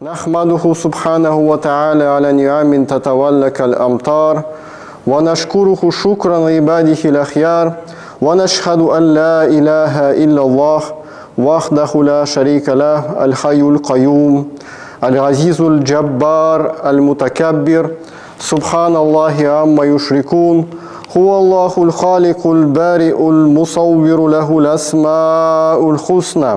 نحمده سبحانه وتعالى على نعم تتولى كالأمطار ونشكره شكرا عباده الأخيار ونشهد أن لا إله إلا الله وحده لا شريك له الحي القيوم العزيز الجبار المتكبر سبحان الله عما يشركون هو الله الخالق البارئ المصور له الأسماء الحسنى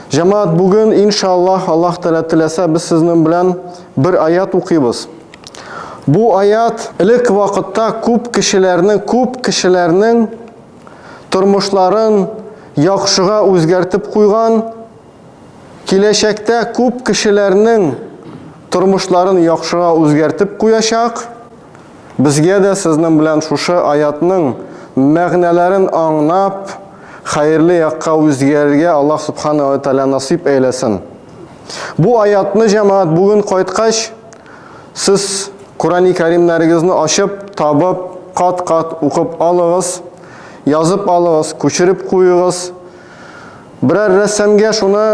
Җәмәгать, бүген, иншаллаһ, Аллаһ Тәгалә теләсә, без сезнең белән бер аят укыйбыз. Бу аят элек вакытта күп кешеләрнең, күп кешеләрнең тормышларын яхшыга үзгәртеп куйган, киләчәктә күп кешеләрнең тормышларын яхшыга үзгәртеп куячак. Безгә дә сезнең белән шушы аятның мәгънәләрен аңнап, хәерле якка үзгәрергә Аллаһ Субхана ва Тәгалә насыйп әйләсен. Бу аятны җәмәгать бүген кайткач, сез Коръәни Кәримнәрегезне ачып, табып, кат-кат укып алыгыз, язып алыгыз, күчереп куегыз. Берәр рәссамгә шуны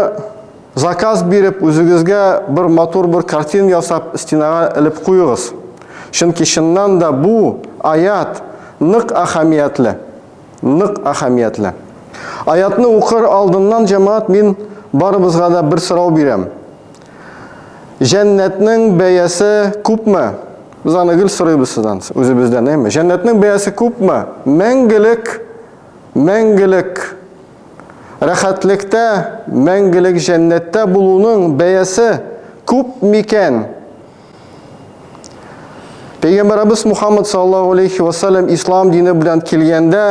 Заказ биреп, үзегезгә бер матур бер картина ясап, стенага элеп куегыз. Чөнки чыннан да бу аят нык әһәмиятле. Нык әһәмиятле. Аятны укыр алдыннан, җәмәгать, мин барыбызга да бер сорау бирәм. Җәннәтнең бәясе күпме? Без аны гел сорыйбыз сездән, үзебездән, әйме? Җәннәтнең бәясе күпме? Мәңгелек, мәңгелек Рәхәтлектә, мәңгелек җәннәттә булуның бәясе күп микән? Пәйгамбәребез Мухаммад саллаллаһу алейхи ва саллям ислам дине белән килгәндә,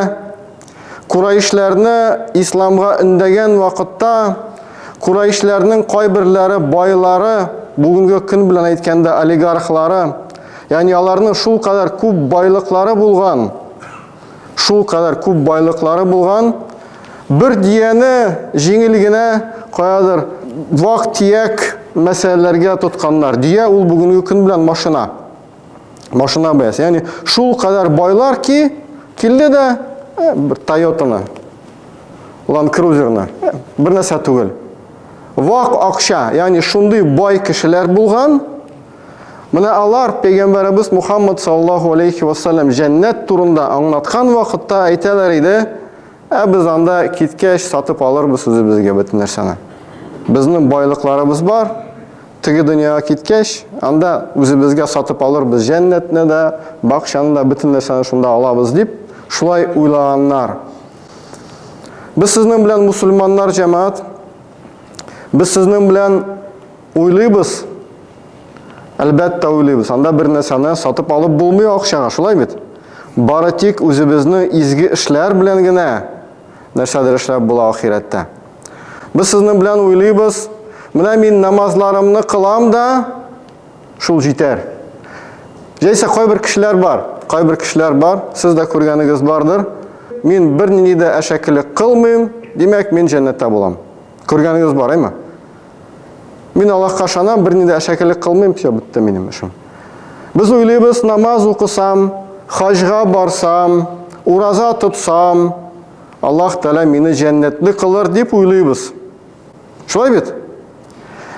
Курайшләрне исламга өндәгән вакытта, Курайшләрнең кайберләре байлары, бүгенге көн белән әйткәндә олигархлары, ягъни аларның шул кадәр күп байлыклары булган, Шул кадәр күп байлыклары булган, бер дияне җиңел генә каядыр вак-тияк мәсьәләләргә тотканнар. Дия ул бүгенге көн белән машина. Машина бәясе. Ягъни шул кадәр байлар ки, килде дә э, бер Тойотаны, Land Cruiser'ны, э, бер нәрсә түгел. Вак акча, ягъни шундый бай кешеләр булган, Менә алар пәйгамбәребез Мухаммад саллаллаху алейхи вассалам җәннәт турында аңлаткан вакытта әйтәләр иде, ә без анда киткәч сатып алырбыз үзебезгә бөтен нәрсәне. Безнең байлыкларыбыз бар, теге дөньяга киткәч, анда үзебезгә сатып алырбыз җәннәтне дә, бакчаны да, бөтен нәрсәне шунда алабыз дип, шулай уйлаганнар. Без сезнең белән мусульманнар җәмәгать, без сезнең белән уйлыйбыз, Әлбәттә уйлыйбыз, анда бер нәрсәне сатып алып булмый акчага, шулай бит? Бары тик үзебезнең изге эшләр белән генә нәрсәдер эшләп була ахирәттә. Без сезнең белән уйлыйбыз, менә мин намазларымны кылам да, шул җитәр. Җәйсә кайбер кешеләр бар, кайбер кешеләр бар, сез дә күргәнегез бардыр. Мин бернинди дә әшәкелек кылмыйм, димәк, мин җәннәттә булам. Күргәнегез бар, әйме? Мин Аллаһка ышанам, берни дә әшәкелек кылмыйм, все, бетте минем эшем. Без уйлыйбыз, намаз укысам, хаҗга барсам, ураза тотсам, Аллаһ Тәгалә мине җәннәтле кылыр дип уйлыйбыз. Шулай бит?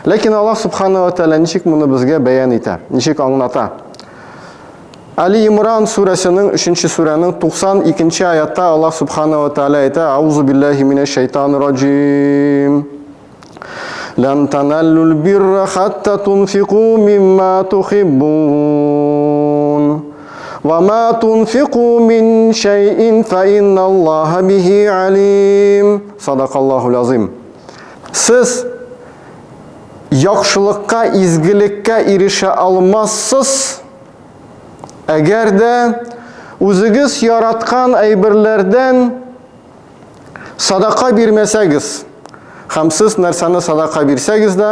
Ләкин Аллаһ Субхана ва Тәгалә ничек моны безгә бәян итә, ничек аңлата? Али Имран сүрәсенең 3 сүрәнең 92 аятта Аллаһ Субхана ва Тәгалә әйтә: "Аузу биллаһи минәш шайтанир раҗим." Лән таналлул бирра хатта тунфику мимма тухиббун. Ва ма тунфику мин шәйин фа инналлаһа бихи алим. Садакаллахул азим. Сез яхшылыкка, изгелеккә ирешә алмассыз, әгәр дә үзегез яраткан әйберләрдән Садака бирмәсәгез һәм сез нәрсәне садака бирсәгез дә,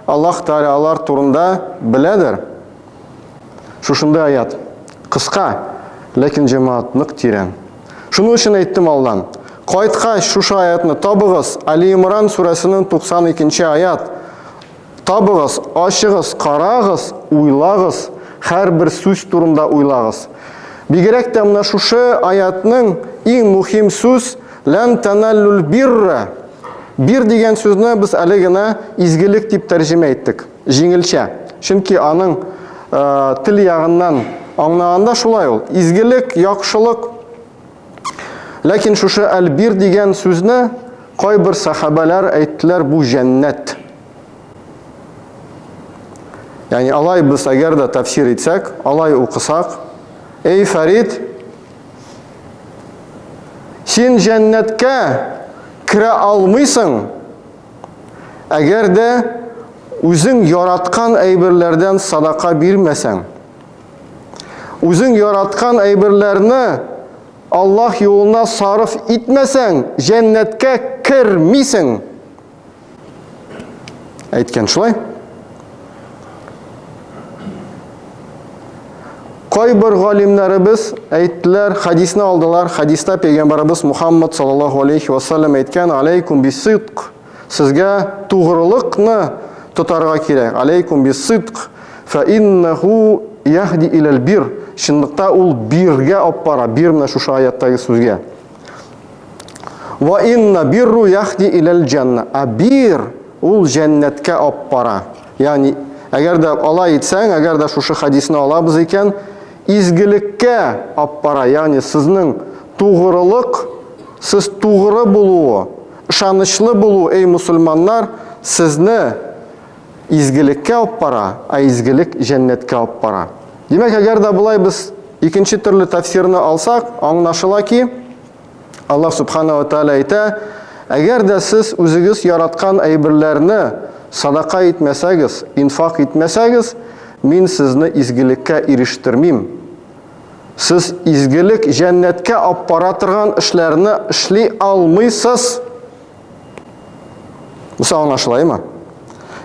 Аллаһ Тәгалә алар турында беләдер. Шушындай аят. Кыска, ләкин җәмәгать нык тирән. Шуның өчен әйттем алдан. Кайткач шушы аятны табыгыз, Али Имран сүрәсенең 92 аят. Табыгыз, ачыгыз, карагыз, уйлагыз, һәрбер сүз турында уйлагыз. Бигрәк тә менә шушы аятның иң мөһим сүз лән таналлул бирра. Бир дигән сүзне без әле генә изгелек дип тәрҗемә иттек, җиңелчә. Чөнки аның э, тел ягыннан аңлаганда шулай ул. Изгелек, яхшылык. Ләкин шушы әл-бир дигән сүзне кайбер сахабәләр әйттеләр, бу җәннәт. Ягъни алай без әгәр дә тәфсир итсәк, алай укысак, эй Фәрид, син җәннәткә керә алмыйсың, әгәр дә үзең яраткан әйберләрдән садака бирмәсәң. Үзең яраткан әйберләрне Аллаһ юлына сарыф итмәсәң, җәннәткә кермисең. Әйткән шулай. Кайбер галимнәребез әйттеләр, хадисны алдылар. Хадиста пәйгамбәребез Мухаммад саллаллаху алейхи ва саллям әйткән, алейкум бисидк. Сезгә тугрылыкны тотарга кирәк. Алейкум бисидк. Фа иннаху яһди иләл бир. Чынлыкта ул биргә алып бара. Бир менә шушы аяттагы сүзгә. Ва инна бирру яхди иләл җанна. Ә бир ул җәннәткә алып бара. Ягъни, әгәр дә алай итсәң, әгәр дә шушы хадисны алабыз икән, изгелеккә алып бара. Ягъни, сезнең тугрылык, сез тугры булуы, ышанычлы булу, эй мусульманнар, сезне изгелеккә алып бара, ә изгелек җәннәткә алып бара. Димәк, әгәр дә болай без икенче төрле тәфсирне алсак, аңлашыла ки, Аллаһ субхана ва тааля әйтә, әгәр дә сез үзегез яраткан әйберләрне садака итмәсәгез, инфак итмәсәгез, мин сезне изгелеккә ирештермим. Сез изгелек җәннәткә алып бара торган эшләрне эшли алмыйсыз. Бусы аңлашылаймы?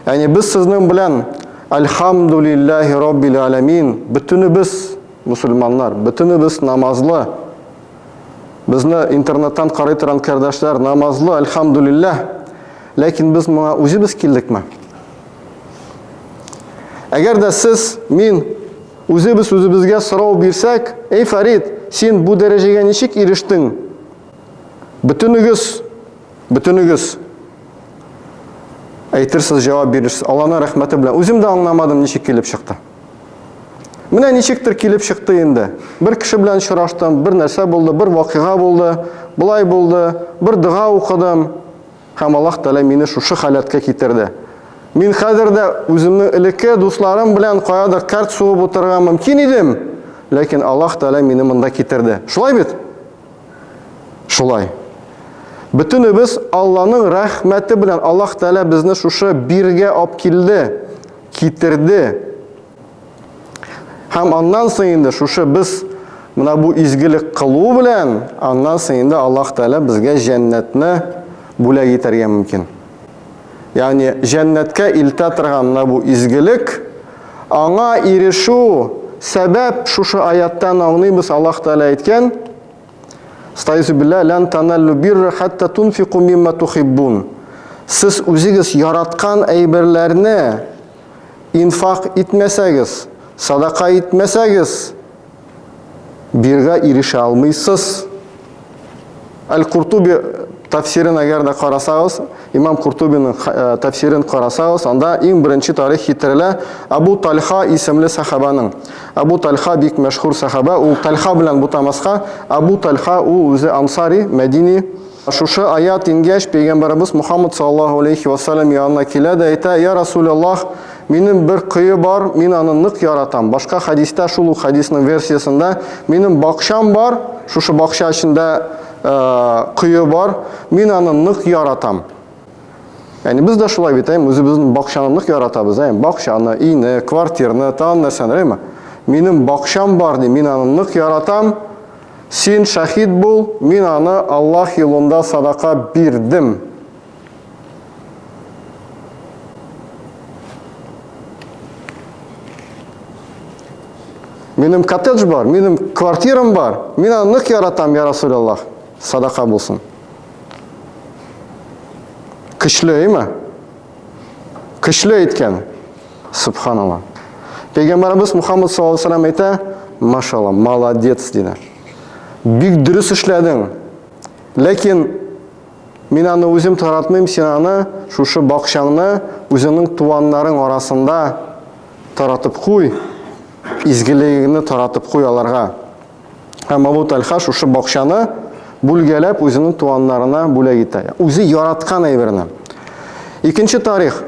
Ягъни без сезнең белән Альхамдулиллахи роббил аламин, бөтенебез мусульманнар, бөтенебез намазлы. Безне интернеттан карый торган кардәшләр намазлы, альхамдулиллах. Ләкин без моңа үзебез килдекме? Әгәр дә сез, мин үзебез үзебезгә сорау бирсәк, эй Фәрид, син бу дәрәҗәгә ничек ирештең? Бөтенегез, бөтенегез әйтерсез, җавап бирерсез. Алланың рәхмәте белән. Үзем дә аңламадым, ничек килеп чыкты. Менә ничектер килеп чыкты инде. Бер кеше белән очраштым, бер нәрсә булды, бер вакыйга булды, болай булды, бер дога укыдым. Һәм Аллаһ Тәгалә мине шушы халәткә китерде. Мин хәзер дә үземнең элекке дусларым белән каядыр карт сугып утырырга мөмкин идем, ләкин Аллаһ Тәгалә мине монда китерде. Шулай бит? Шулай. Бөтенебез Алланың рәхмәте белән Аллаһ Тәгалә безне шушы биргә алып килде, китерде. Һәм аннан соң инде шушы без менә бу изгелек кылу белән, аннан соң инде Аллаһ Тәгалә безгә җәннәтне бүләк итәргә мөмкин. Ягъни җәннәткә илтә торган менә бу изгелек, аңа ирешү сәбәп шушы аяттан аңлыйбыз, Аллаһ Тәгалә әйткән, Стайзу билла лән таналлу бирра хатта тунфику мимма тухиббун. Сез үзегез яраткан әйберләрне инфак итмәсәгез, садака итмәсәгез, биргә ирешә алмыйсыз. Әл-Куртуби тәфсирен әгәр дә карасагыз, Имам Куртубиның э, тәфсирен карасагыз, анда иң беренче тарих китерелә Абу Тальха исемле сахабаның. Абу Тальха бик мәшһүр сахаба, ул Тальха белән бутамаска, Абу Тальха ул үзе ансари, Мәдини. Шушы аят ингәч, пәйгамбәребез Мухаммад саллаллаһу алейхи ва саллям янына килә дә әйтә: "Я Расулаллаһ, минем бер кое бар, мин аны нык яратам". Башка хадистә, шул ук хадисның версиясендә, минем бакчам бар, шушы бакча эчендә э, кое бар, мин аны нык яратам. Ягъни без дә шулай бит, әйме, үзебезнең бакчаны нык яратабыз, әйме, бакчаны, өйне, квартираны, тагын нәрсәне, әйме. Минем бакчам бар, ди, мин аны нык яратам. Син шахид бул, мин аны Аллаһ юлында садака бирдем. Минем коттедж бар, минем квартирам бар, мин аны нык яратам, я Расулаллах. Садака булсын. Көчле, әйме? Көчле әйткән. Субханалла. Пәйгамбәребез Мухаммад саллаллаху алейхи вәсәлләм әйтә, машалла, молодец диде. Бик дөрес эшләдең. Ләкин Мин аны үзем таратмыйм, син аны шушы бакчаңны үзеңнең туганнарың арасында таратып куй, изгелегеңне таратып куй аларга. Һәм Абу Тальха шушы бакчаны бүлгәләп үзенең туганнарына бүләк итә. Үзе яраткан әйберне. Икенче тарих.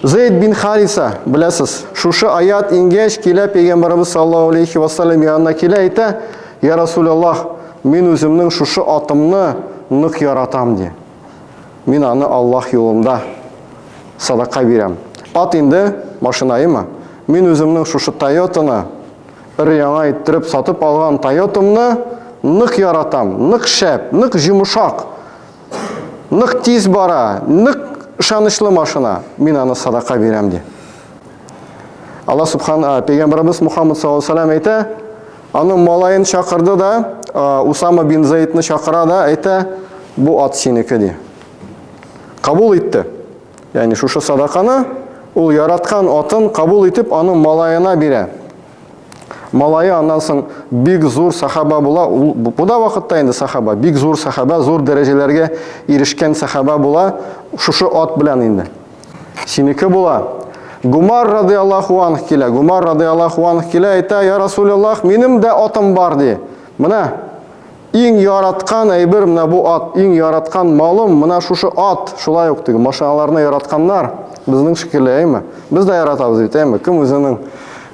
Зейд бин Хариса, беләсез, шушы аят иңгәч килә пәйгамбәребез саллаллаһу алейхи ва саллям янына килә әйтә, "Я Расулаллаһ, мин үземнең шушы атымны нык яратам" ди. Мин аны Аллаһ юлында садака бирәм. Ат инде машина има. Мин үземнең шушы Тойотаны өр-яңа иттереп сатып алган Тойотамны нык яратам, нык шәп, нык җомшак. Нык тиз бара, нык ышанычлы машина. Мин аны садака бирәм ди. Алла субхан, пәйгамбәребез Мухаммад саллаллаху алейһи әйтә, аның малаен чакырды да, Усама бин Заидны чакыра да, әйтә, бу ат синеке ди. Кабул итте. Ягъни шушы садаканы ул яраткан атын кабул итеп, аның малаена бирә. Малае аннан соң бик зур сахаба була. Ул бу да вакытта инде сахаба, бик зур сахаба, зур дәрәҗәләргә ирешкән сахаба була. Шушы ат белән инде. Синеке була. Гумар радиаллаху анх килә. Гумар радиаллаху анх килә, әйтә, "Я Расулуллах, минем дә атым бар" ди. Менә Иң яраткан әйбер менә бу ат, иң яраткан малым менә шушы ат. Шулай ук теге машиналарны яратканнар безнең шикелле, әйме? Без дә яратабыз бит, әйме? Кем үзенең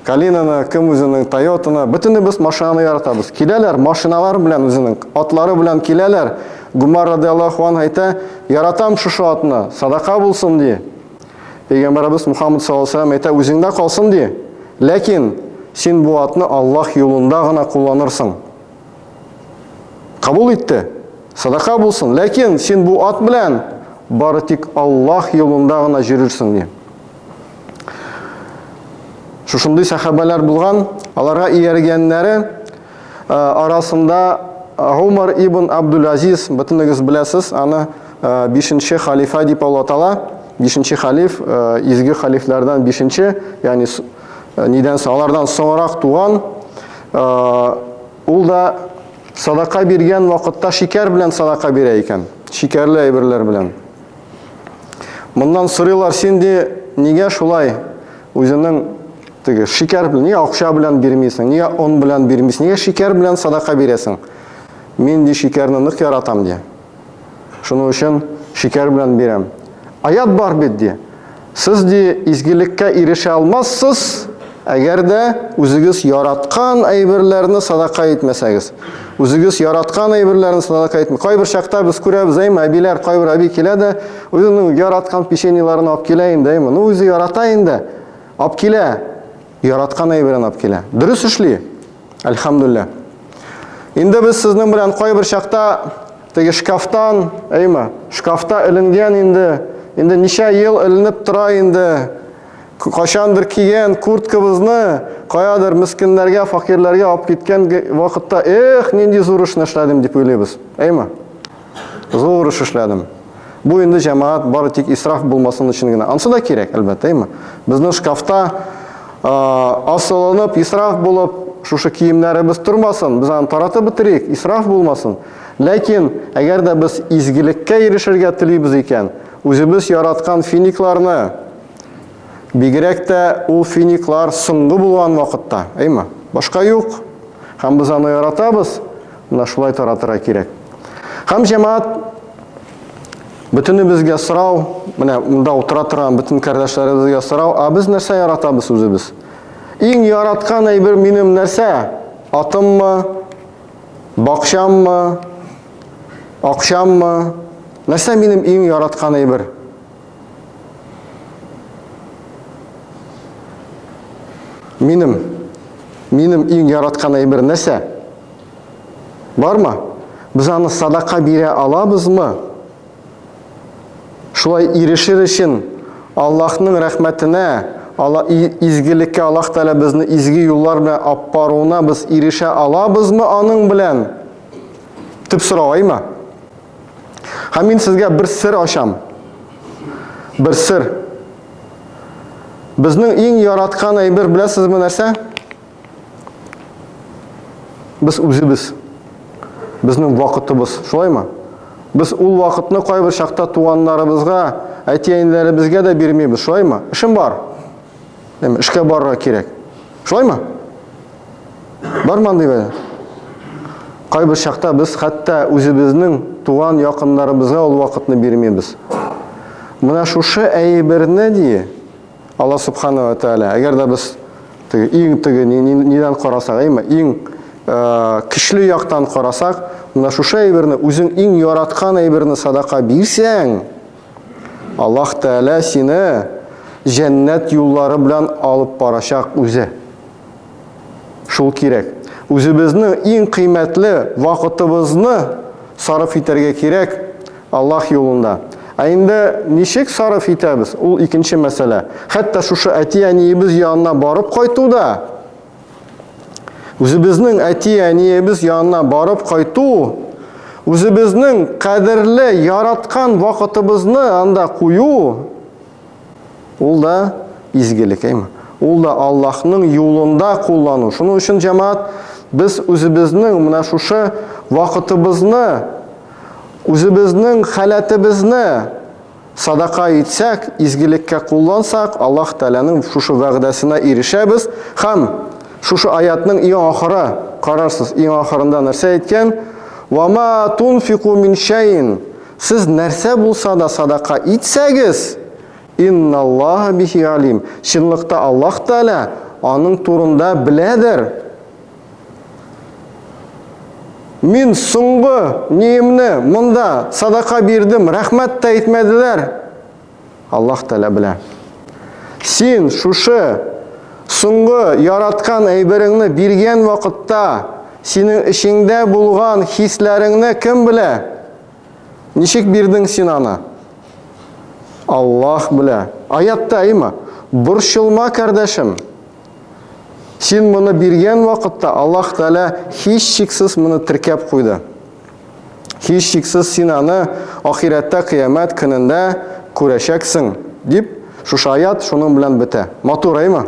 Калинаны, кем үзенең Тойотаны, бөтенебез машинаны яратабыз. Киләләр машиналар белән үзенең атлары белән киләләр. Гумар радиаллаху анһ әйтә, яратам шушы атны, садака булсын ди. Пәйгамбәребез Мухаммад саллаллаху алейһи вәсәлләм әйтә, үзеңдә калсын ди. Ләкин син бу атны Аллаһ юлында гына кулланырсың. Кабул итте. Садака булсын. Ләкин син бу ат белән бары тик Аллаһ юлында гына йөрерсең ди. Шушындый сәхабәләр булган, аларга ияргәннәре э, арасында Умар ибн Абдул-Азиз, бөтенегез беләсез, аны 5-нче э, халифа дип атала. 5-нче халиф, э, изге халифләрдән 5-нче, ягъни нидән соң, алардан соңрак туган Ул да садака биргән вакытта шикәр белән садака бирә икән. Шикәрле әйберләр белән. Моннан сорыйлар, син ди, нигә шулай үзенең теге шикәр белән, нигә акча белән бирмисең, нигә он белән бирмисең, нигә шикәр белән садака бирәсең? Мин ди шикәрне нык яратам ди. Шуның өчен шикәр белән бирәм. Аят бар бит ди. Сез ди изгелеккә ирешә алмассыз, әгәр дә үзегез яраткан әйберләрне садака итмәсәгез. Үзегез яраткан әйберләрне садака итмә. Кайбер чакта без күрәбез, әйме, әбиләр, кайбер әби килә дә, үзенең яраткан печеньеларын алып килә инде, әйме. Ну, үзе ярата инде. Алып килә. Яраткан әйберен алып килә. Дөрес эшли. Әлхәмдүлилләһ. Инде без сезнең белән кайбер чакта теге шкафтан, әйме, шкафта эленгән инде, инде ничә ел эленеп тора инде, кайчандыр кигән курткабызны каядыр мескеннәргә, факирләргә алып киткән вакытта, эх, нинди зур эшне эшләдем дип уйлыйбыз. Әйме? Зур эш эшләдем. Бу инде җәмәгать бары тик исраф булмасын өчен генә. Ансы да кирәк, әлбәттә, әйме? Безнең шкафта асылынып, исраф булып, шушы киемнәребез тормасын, без аны таратып бетерик, исраф булмасын. Ләкин, әгәр дә без изгелеккә ирешергә телибез икән, үзебез яраткан финикларны, бигрәк тә ул финиклар соңгы булган вакытта, әйме? Башка юк. Һәм без аны яратабыз, менә шулай таратырга кирәк. Һәм җәмәгать бөтенебезгә сорау, менә монда утыра торган бөтен кардәшләребезгә сорау, а без нәрсә яратабыз үзебез? Иң яраткан әйбер минем нәрсә? Атыммы? Бакчаммы? Акчаммы? Нәрсә минем иң яраткан әйбер? Минем минем иң яраткан әйбер нәрсә? Бармы? Без аны садака бирә алабызмы? Шулай ирешер өчен Аллаһның рәхмәтенә, Алла изгелеккә Аллаһ Тәгалә безне изге юллар белән алып баруына без ирешә алабызмы аның белән? Төп сорау, әйме? Һәм мин сезгә бер сер ачам. Бер сер. Безнең иң яраткан әйбер беләсезме нәрсә? Без үзебез. Безнең вакытыбыз, шулаймы? Без ул вакытны кайбер чакта туганнарыбызга, әти-әниләребезгә дә бирмибез, шулаймы? Эшем бар. Әмма эшкә барырга кирәк. Шулаймы? Бармы андый бәлә? Кайбер чакта без хәтта үзебезнең туган якыннарыбызга ул вакытны бирмибез. Менә шушы әйберне ди Алла субхана ва тааля, әгәр дә без теге иң теге нидән карасак, әйме, иң көчле яктан карасак, менә шушы әйберне үзең иң яраткан әйберне садака бирсәң, Аллаһ Тәгалә сине җәннәт юллары белән алып барачак үзе. Шул кирәк. Үзебезнең иң кыйммәтле вакытыбызны сарыф итәргә кирәк Аллаһ юлында. Ә инде ничек сарыф итәбез, ул икенче мәсьәлә. Хәтта шушы әти-әниебез янына барып кайту да, үзебезнең әти-әниебез янына барып кайту, үзебезнең кадерле, яраткан вакытыбызны анда кую, Ул да изгелек, әйме? Ул да Аллаһның юлында куллану. Шуның өчен җәмәгать без үзебезнең менә шушы вакытыбызны, үзебезнең халәтебезне садака итсәк, изгелеккә куллансак, Аллаһ Тәгаләнең шушы вәгъдәсенә ирешәбез һәм шушы аятның иң ахыры, карарсыз, иң ахырында нәрсә әйткән? Ва ма тунфику мин шәйин. Сез нәрсә булса да садака итсәгез, инналлаһа бихи алим. Чынлыкта Аллаһ Тәгалә аның турында беләдер. Мин соңгы ниемне монда садака бирдем, рәхмәт тә әйтмәделәр. Аллаһ Тәгалә белә. Син шушы соңгы яраткан әйбереңне биргән вакытта синең эчеңдә булган хисләреңне кем белә? Ничек бирдең син аны? Аллаһ белә. Аятта әйме? Борчылма, кардәшем. Син моны биргән вакытта Аллаһ Тәгалә һичшиксез моны теркәп куйды. Һичшиксез син аны ахирәттә кыямәт көнендә күрәчәксең, дип, шушы аят шуның белән бетә. Матур, әйме?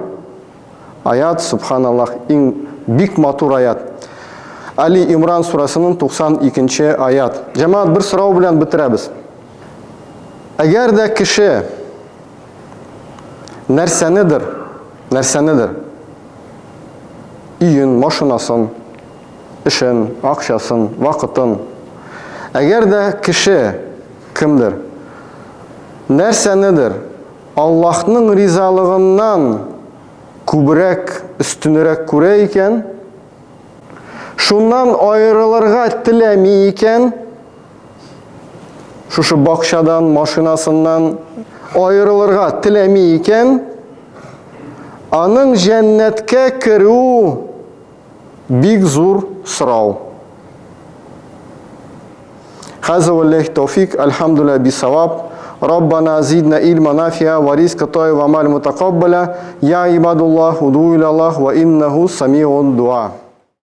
Аят, субханаллах, иң бик матур аят. Али Имран сурасының 92 аят. Җәмәгать бер сорау белән бетерәбез. Әгәр дә кеше нәрсәнедер, нәрсәнедер өен, машинасын, эшен, акчасын, вакытын, әгәр дә кеше кемдер нәрсәнедер Аллаһның ризалыгыннан күбрәк, өстенрәк күрә икән, шуннан аерылырга теләми икән, шушы бакчадан, машинасыннан аерылырга теләми икән, аның җәннәткә керү бик зур сорау. Хаза валлахи тауфик, альхамдулилля бисаваб. Раббана зидна ильма нафиа ва ризка тайба амаль мутакаббаля. Я ибадуллах, уду иля Аллах, ва иннаху самиун дуа.